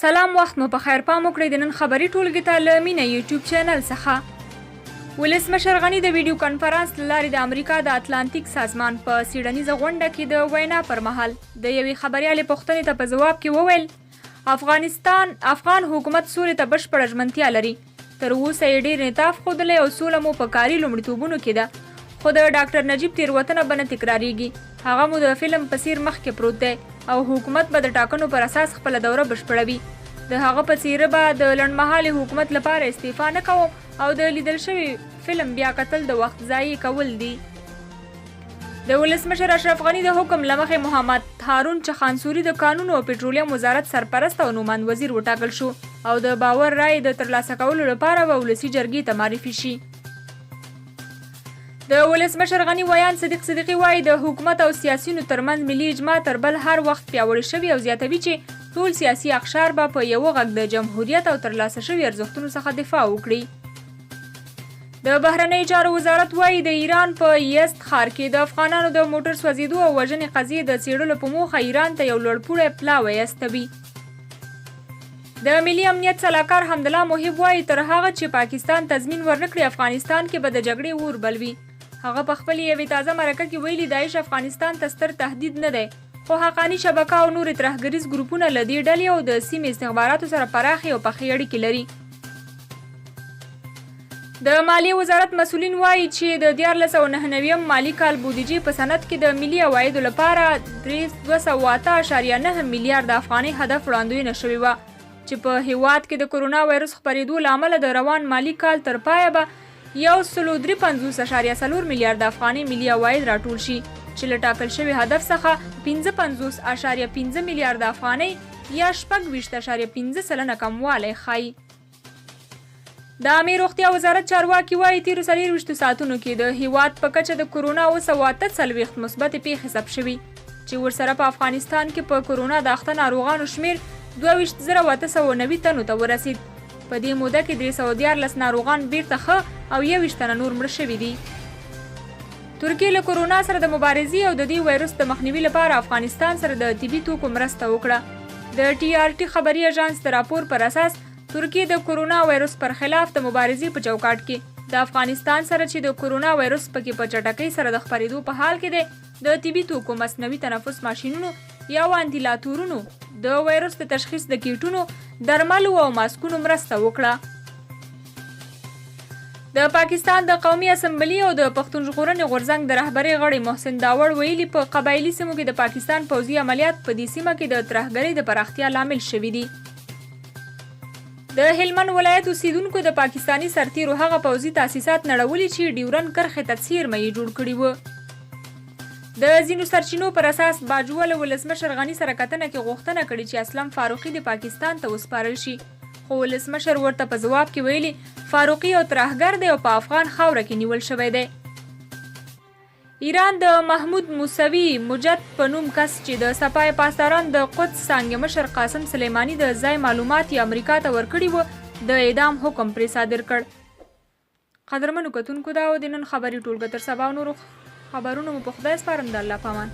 سلام وخت مو په خیر. پام وکړئ د نن خبري ټولګې ته له مینه یوټیوب چینل څخه. ولسمشر غني د ویډیو کنفرانس له لارې د امریکا د اتلانتیک سازمان په څیړنیزه غونډه کې د وینا پر مهال د یوې خبریالې پوښتنې ته په ځواب کې وویل، افغانستان افغان حکومت سولې ته بشپړه ژمنتیا لري، تر اوسه یې ډېر انعطاف ښودلی او سوله مو په کاري لومړیتوبونو کې ده، خو د ډاکټر نجیب تېروتنه به نه تکرارېږي، هغه مو د فلم په څېر مخکې پروت دی او حکومت به د ټاکنو پر اساس خپله دوره بشپړوي. د هغه په څېره به د لنډمهالي حکومت لپاره استعفا نه کوم او د لیدل شوي فلم بیا کتل د وخت ضایع کول دي. د ولسمشر اشرف غني د حکم له مخې محمد هارون چخانسوري د کانونو او پټرولیم وزارت سرپرست او نوماند وزیر وټاکل شو او د باور رایې د ترلاسه کولو لپاره به ولسي جرګې ته معرفي شي. د ولسمشر غني ویاند صدیق صدیقي وايي، د حکومت او سیاسیونو ترمنځ ملي اجماع تر بل هر وخت پیاوړې شوې او زیاتوي چې ټول سیاسي اقشار به په یوه غږ د جمهوریت او ترلاسه شوي ارزښتونو څخه دفاع وکړي. د بهرنیو چارو وزارت وايي، د ایران په یزد ښار کې د افغانانو د موټر سوځېدو او وژنې قضیې د څېړلو په موخه ایران ته یو لوړپوړی پلاوی استوي. د ملي امنیت سلاکار حمدالله محب وايي، تر هغه چې پاکستان تضمین ورنکړي، افغانستان کې به د جګړې اور بل وي. هغه په خپلې یوې تازه مرکه کې ویلي، داعش افغانستان ته ستر تهدید نه دی، خو حقاني شبکه او نور ترهګریز ګروپونه له دې ډلې او د سیمې استخباراتو سره پراخې او پخې اړیکې لري. د مالیې وزارت مسولین وايي چې د 1399 مالي کال بودیجې په سند کې د ملي عوایدو لپاره 208.9 میلیارډ افغانۍ هدف وړاندوینه شوې وه چې په هیواد کې د کرونا وایرس خپرېدو له امله د روان مالي کال تر پایه به 153.4 میلیارډ افغانۍ ملي عواید راټول شي چې له ټاکل شوي هدف څخه 55.5 میلیارډ افغانۍ یا 26.5% کموالی ښايي. د عامې روغتیا وزارت چارواکي وايي، تېرو 24 ساعتونو کې د هېواد په کچه د کرونا 748 مثبتې پېښې ثبت شوي چې ورسره په افغانستان کې په کرونا د اخته ناروغانو شمېر 22890 تنو ته ورسېد. په دې موده کې 313 ناروغان بېرته ښه او 21 تنه نور مړه شوي دي. ترکیې له کرونا سره د مبارزې او د دې وایرس د مخنیوي لپاره افغانستان سره د طبي توکو مرسته وکړه. د ټي آر ټي خبري اژانس د راپور پر اساس ترکیې د کرونا وایرس پر خلاف د مبارزې په چوکاټ کې د افغانستان سره چې د کرونا وایرس پکې په چټکۍ سره د خپرېدو په حال کې دی، د طبي توکو، مصنوعي تنفس ماشینونو یا وانتیلاتورونو، د وایرس د تشخیص د کیټونو، درملو او ماسکونو مرسته وکړه. د پاکستان د قومي اسمبلي او د پښتون ژغورنې غورځنګ د رهبرۍ غړي محسن داوړ ویلي، په قبایلي سیمو کې د پاکستان پوځي عملیات په دې سیمه کې د ترهګرۍ د پراختیا لامل شوي دي. د هلمند ولایت اوسېدونکو د پاکستاني سرتېرو هغه پوځي تاسیسات نړولي چې ډیورنډ کرښې ته څېرمه یې جوړ کړي وو. د ځینو سرچینو پر اساس باجوه له ولسمشر غني سره کتنه کې غوښتنه کړې چې اسلم فاروقي دې پاکستان ته وسپارل شي، خو ولسمشر ورته په ځواب کې ویلي، فاروقي یو ترهګر دی او په افغان خاوره کې نیول شوی دی. ایران د محمود موسوي مجد په نوم کس چې د سپاه پاسداران د قدس څانګې مشر قاسم سلیماني د ځای معلومات یې امریکا ته ورکړي وو، د اعدام حکم پرې صادر کړ. قدرمنو کتونکو دا و د نن خبري ټولګه. تر سبا او نورو خبرونو مو په خدای سپارم، د الله په امان.